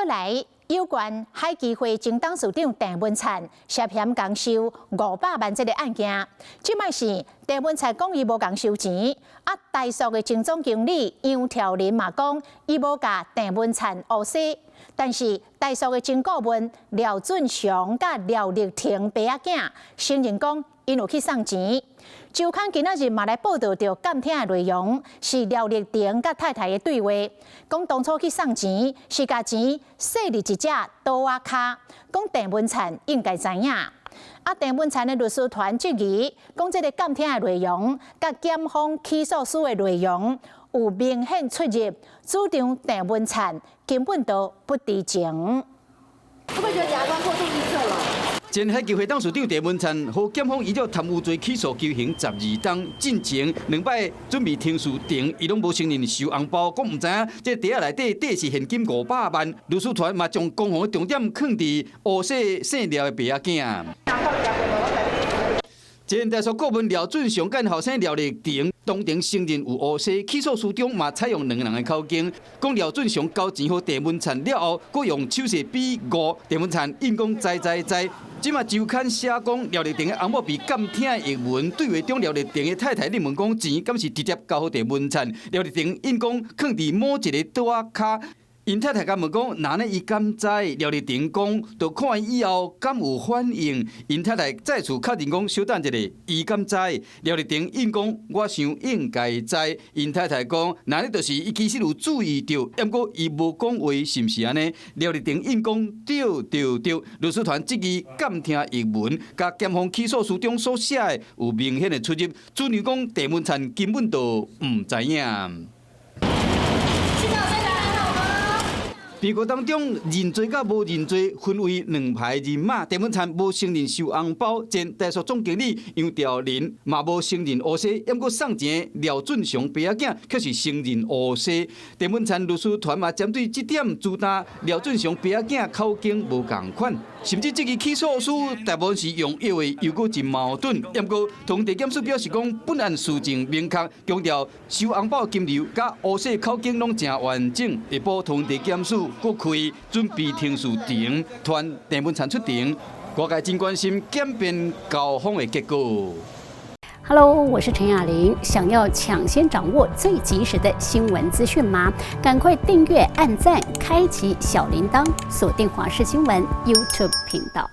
閣來，有關海基會前董事長鄭文燦涉嫌共收500萬這个案件，這擺是鄭文燦講伊無共收錢，啊，台塑的前總經理楊調琳嘛講伊無共鄭文燦烏踅，但是台塑的前顧問廖俊雄佮廖立婷爸仔囝承認講𪜶有去送錢。周刊今仔日嘛來報導著監聽的內容，是廖立婷佮太太的對話，講當初去送錢是共錢踅佇一隻桌仔跤，講鄭文燦應該知影。啊，鄭文燦的律師團質疑，講這个監聽的內容佮檢方起訴書的內容有明顯出入，主張鄭文燦根本都不知情。會不會覺得檢察官過度臆測了？前海基會董事長鄭文燦，予檢方依照貪污罪起訴，求刑12冬。進前兩擺準備程序庭，伊攏無承認收紅包，講毋知影這袋仔內底底是現金500萬。律師團嘛將攻防的重點囥佇烏踅姓廖的爸仔囝。前台塑顧問廖俊雄佮後生廖立婷當庭承認有烏踅，起訴書中嘛採用兩个人的口供，講廖俊雄交錢予鄭文燦了後，閣用手勢比五，鄭文燦應講知知知。這馬周刊寫講廖立婷的翁某被監聽的譯文對話中，廖立婷的太太咧問講錢敢是直接交予鄭文燦，廖立婷應講囥佇某一个桌仔跤。𪜶太太共問講，若按呢伊敢知？廖立婷講，就看伊以後敢有反應。𪜶太太再次確認講，小等一下，伊敢知？廖立婷應講，我想應該知。𪜶太太講，若按呢就是伊其實有注意著，毋過伊無講話，是毋是按呢？廖立婷應講，對對對。律師團質疑監聽譯文，佮檢方起訴書中所寫的有明顯的出入，主張講鄭文燦根本就毋知影。被告當中認罪佮無認罪分為兩派人馬，鄭文燦無承認收紅包，前台塑總經理楊調琳嘛無承認烏踅，毋過送錢廖俊雄爸仔囝卻是承認烏踅。鄭文燦律師團嘛針對這點主張廖俊雄爸仔囝口供無仝款，甚至這個起訴書大部分是用藥的，又閣真矛盾。毋過，桃園地檢署表示講，本案事證明確，強調收紅包金流佮烏踅口供攏誠完整，下晡桃園地檢署閣開準備程序庭，傳鄭文燦出庭，外界真關心檢辯交鋒的結果。 Hello，我是陳雅玲。想要搶先掌握最及時的新聞資訊嗎？趕快訂閱、按讚、開啟小鈴鐺，鎖定華視新聞 YouTube 頻道。